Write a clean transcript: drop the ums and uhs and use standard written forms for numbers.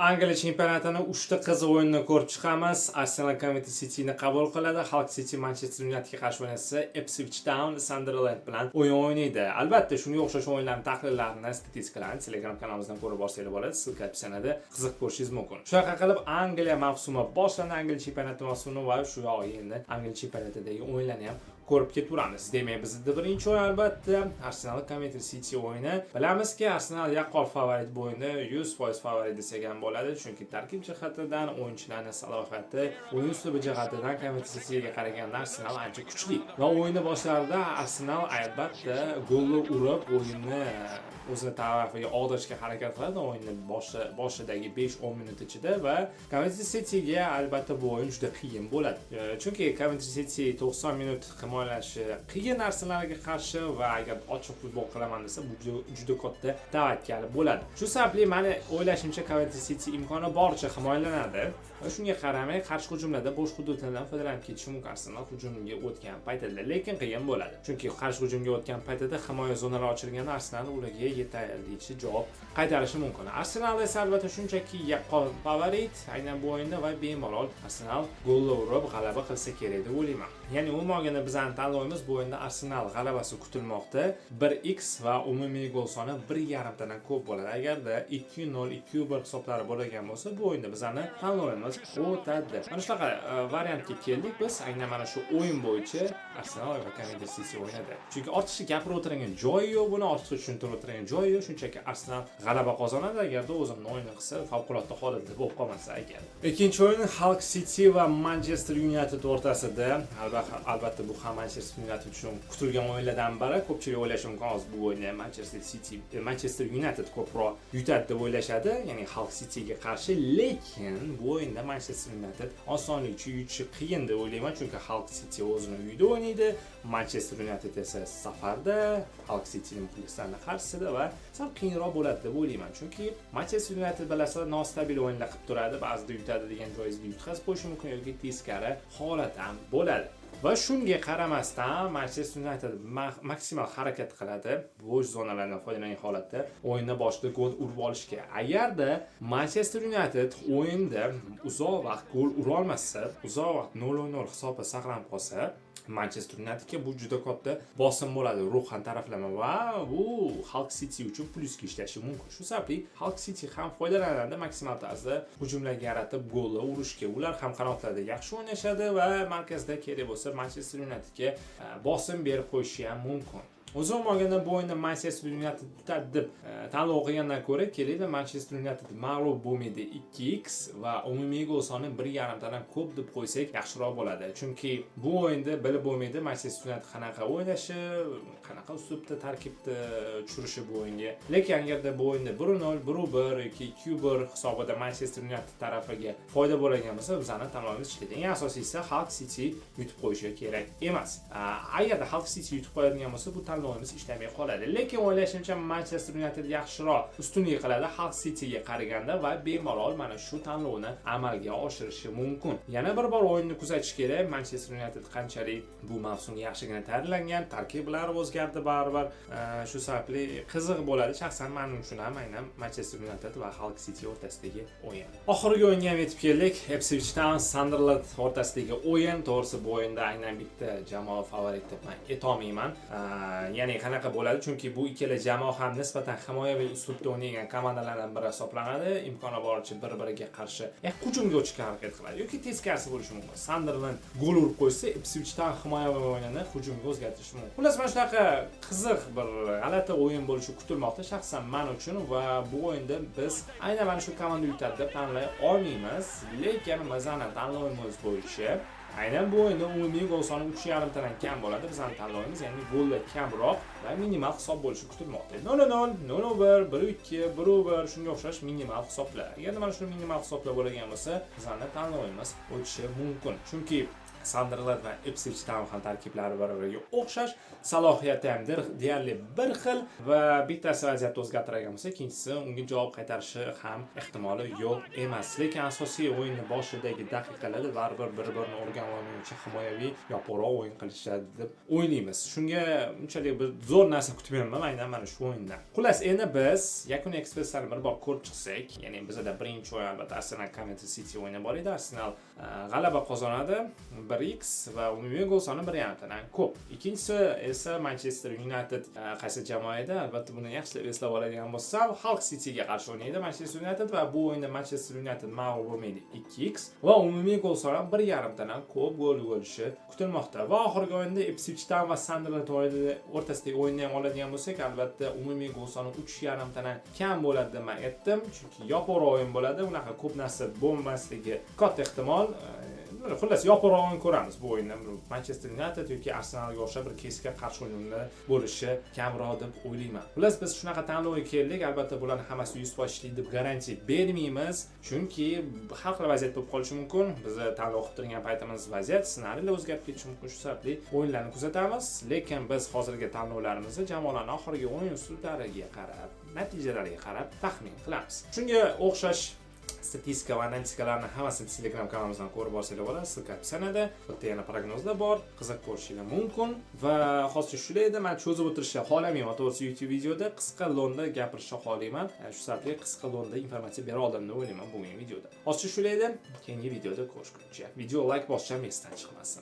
Angliya chempionatini uchta qiziq o'yinni ko'rib chiqamiz. Arsenal Coventry Cityni qabul qiladi. Hull City Manchester Unitedga qarshi o'ynasa, Ipswich Town Sunderland bilan o'yin o'ynaydi. Albatta, shunga o'xshash o'yinlarning tahlillarini, statistikalarni Telegram kanalimizdan ko'rib borsanglar bo'ladi. Ссылка описание da, qiziq ko'rishingiz mumkin. Shunaqa qilib Angliya mavsumi boshlandi, Angliya chempionati mavsumi va shu yog'iga endi Angliya chempionatidagi o'yinlarni ham ko'rib ketaveramiz. Demak, bizda birinchi o'yin, albatta, Arsenal Coventry City o'yini. Bilamizki, Arsenal yaqqol favorit bu o'yinda, 100% favorit desak ham bo'ladi, chunki tarkib jihatidan, o'yinchilarning salohiyati, o'yin uslubi jihatidan Coventry Cityga qaraganda Arsenal ancha kuchli. Va o'yinni boshlarida Arsenal, albatta, golni urib, o'yinni o'zini tarafiga og'dirishga harakat qiladi o'yinni boshidagi 5-10 minut ichida va Coventry Cityga, albatta, bu o'yin juda qiyin bo'ladi. Chunki Coventry City 90 minut himoyalashi qiyin Arsenalga qarshi va agar ochiq futbol qilaman desa, bu juda katta tavakkal bo'ladi. Shu sababli mani o'ylashimcha, Coventry City imkoni boricha himoyalanadi va shunga qaramay qarshi hujumlarda bo'sh hududlardan foydalanib ketishi mumkin Arsenal hujumga o'tgan paytida, lekin qiyin bo'ladi. Chunki qarshi hujumga o'tgan paytida himoya zonalari ochilganda Arsenal ularga yetarlicha javob qaytarishi mumkin. Arsenal esa, albatta, shunchaki yaqqol favorit aynan bu o'yinda va bemalol Arsenal gollar urib g'alaba qilsa kerak deb o'ylayman. Ya'ni umuman olganda bizning tanlovimiz bu o'yinda Arsenal g'alabasi kutilmoqda. 1x va umumiy gol soni 1.5 tadan ko'p bo'ladi. Agarda 2-0, 2-1 hisoblari bo'lgan bo'lsa, bu o'yinda bizning tanlovimiz o'tadi. Mana shunaqa variantga keldik biz aynan mana shu o'yin bo'yicha, Arsenal va Coventry City o'ynadi. Chunki ortiqcha gapirib o'tirgan joyi yo'q, buni ortiqcha tushuntirib o'tirgan joyi yo'q, shunchaki Arsenal g'alaba qozonadi agarda o'zini o'yini qilsa, favqulodda holatda bo'lib qolmasa agar. Ikkinchi o'yin Hull City va Manchester United o'rtasida. Albatta, bu ham Manchester United uchun kutilgan o'yinlardan biri. Ko'pchilik o'ylashi mumkin, hozir bu o'yinda Manchester City, Manchester United ko'proq yutadi deb o'ylashadi, ya'ni Hull Cityga qarshi, lekin bu o'yinda Manchester United osonlikcha yutishi qiyin deb o'ylayman, chunki Hull City o'zini uyida o'ynaydi, Manchester United esa safarda Hull Cityning muxlislarini qarshisida va sal qiyinroq bo'ladi deb o'ylayman. Chunki Manchester United, bilasizlar, nostabil o'yinlar qilib turadi, ba'zida yutadi degan joyingizda yutqazib qo'yishi mumkin yoki teskari holat ham bo'ladi. Va shunga qaramasdan Manchester United maksimal harakat qiladi bo'sh zonalardan foydalangan holatda o'yinda boshida gol urib olishga. Agarda Manchester United o'yinda uzoq vaqt gol urolmasa, uzoq vaqt 0-0 hisobi saqlanib qolsa, Manchester Unitedga bu juda katta bosim bo'ladi ruhan taraflama va bu Hull City uchun plyusga ishlashi mumkin. Shu sababli Hull City ham foydalanadi maksimal tarzda hujumlarga yaratib gollar urishga. Ular ham qanotlarda yaxshi o'ynashadi va markazda kerak bo'lsa Manchester Unitedga bosim berib qo'yishi ham mumkin. Umuman olganda bu o'yinda Manchester United yutadi deb tanlov qilgandan ko'ra, kelinglar, Manchester United mag'lub bo'lmaydi 2x va umumiy gol soni 1.5 tadan ko'p deb qo'ysak yaxshiroq bo'ladi. Chunki bu o'yinda bilib bo'lmaydi Manchester United qanaqa o'ynashi, qanaqa uslubda tarkibda tushirishi bu o'yinga. Lekin agarda bu o'yinda 1-0, 1-1 yoki 2-1 hisobida Manchester United tarafiga foyda bo'ladigan bo'lsa, bizani tanlovimiz ishlaydi. Eng asosiysi, Hull City yutib qo'yishi kerak emas. Agarda Hull City yutib qo'yadigan bo'lsa, bu tanlovimiz ishlamay qoladi. Lekin o'ylashimcha, Manchester United yaxshiroq ustunlik qiladi Hull Cityga qaraganda va bemalol mana shu tanlovni amalga oshirishi mumkin. Yana bir bor o'yinni kuzatish kerak. Manchester United qanchalik bu mavsumga yaxshigina tayyorlangan, tarkiblar o'zgardi baribir. Shu sababli qiziq bo'ladi. Shaxsan mening uchun ham aynan Manchester United va Hull City o'rtasidagi o'yin. Oxirgi o'yinga ham yetib keldik. Ipswich Town Sunderland o'rtasidagi o'yin. To'g'risi, bu o'yinda aynan bitta jamoa favorit deb men aytolmayman. Ya'ni qanaqa bo'ladi? Chunki bu ikkala jamoa ham nisbatan himoyaviy uslubda o'ynaydigan komandalardan biri hisoblanadi. Imkoni boricha bir-biriga qarshi hujumga o'tishga harakat qiladi yoki teskarisi bo'lishi mumkin. Sunderland gol urib qo'ysa, Ipswich Town himoyaviy o'yinini hujumga o'zgartirishi mumkin. Xullas, mana shunaqa qiziq bir g'alati o'yin bo'lishi kutilmoqda shaxsan men uchun va bu o'yinda biz aynan mana shu komanda yutadi deb tanlay olmaymiz, lekin bizani tanlovimiz bo'yicha aynan bu o'yinda umumiy gol soni 3.5 tadan kam bo'ladi. Bizani tanlovimiz, ya'ni gollar kamroq va minimal hisob bo'lishi kutilmoqda. 0-0, 0-1, 1-2, 1-1, shunga o'xshash minimal hisoblar. Agar mana shu minimal hisoblar bo'lgan bo'lsa, bizani tanlovimiz o'tishi mumkin. Chunki Sunderland va Ipswich Town ham tarkiblari bir-biriga o'xshash, salohiyati ham deyarli bir xil va bittasi vaziyatni o'zgartiradigan bo'lsa, ikkinchisi unga javob qaytarishi ham ehtimoli yo'q emas. Lekin asosiy o'yinni boshidagi daqiqalarda baribir bir-birini o'rganib olguncha himoyaviy, yopiqroq o'yin qilishadi deb o'ylaymiz. Shunga unchalik bir zo'r narsa kutmayman aynan mana shu o'yindan. Xullas, endi biz yakuniy ekspresslarni bir bor ko'rib chiqsak, ya'ni bizada birinchi o'yin, albatta, Arsenal Coventry City o'yini bor edi. Arsenal g'alaba qozonadi 1x va umumiy gol soni 1.5 dan ko'p. Ikkinchisi esa Manchester United qaysi jamoa edi? Albatta, buni yaxshilab eslab oladigan bo'lsam, Hull Cityga qarshi o'ynaydi Manchester United va bu o'yinda Manchester United mag'lub bo'lmaydi 2x va umumiy gol soni 1.5 dan ko'p gol bo'lishi kutilmoqda. Va oxirgi o'yinda Ipswich Town va Sunderland o'rtasidagi o'yinni ham oladigan bo'lsak, albatta, umumiy gol soni 3.5 dan kam bo'ladi deb man aytdim, chunki yopiqroq o'yin bo'ladi, unaqa ko'p narsa bo'lmasligi katta ehtimol. Xullas, yopiqroq o'yin ko'ramiz bu o'yinda. Manchester United yoki Arsenalga o'xshab bir keskin qarshi o'yinlar bo'lishi kamroq deb o'ylayman. Xullas, biz shunaqa tanlovga keldik. Albatta, bularni hammasi 100% ishlaydi deb garantiya bermaymiz, chunki har xil vaziyat bo'lib qolishi mumkin. Biz tanlov qilib turgan paytimiz vaziyat, ssenariylar o'zgarib ketishi mumkin. Shu sababli o'yinlarni kuzatamiz, lekin biz hozirgi tanlovlarimizni jamoalarni oxirgi o'yin uslublariga qarab, natijalariga qarab taxmin qilamiz. Shunga o'xshash statistika va analitikalarni hammasini Telegram kanalimizdan ko'rib olsanglar bo'ladi. Ссылка описание da. Bu yerda yana prognozlar bor, qiziq ko'rishinglar mumkin. Va hozircha shular edi. Man cho'zib o'tirishni xohlamayman to'g'risi. YouTube videoda qisqa lo'nda gapirishni xohlayman. Shu sababli qisqa lo'nda informatsiya bera oldim deb o'ylayman bugungi videoda. Hozircha shular edi. Keyingi videoda ko'rishguncha. Video like bosishdan esdan chiqmasin.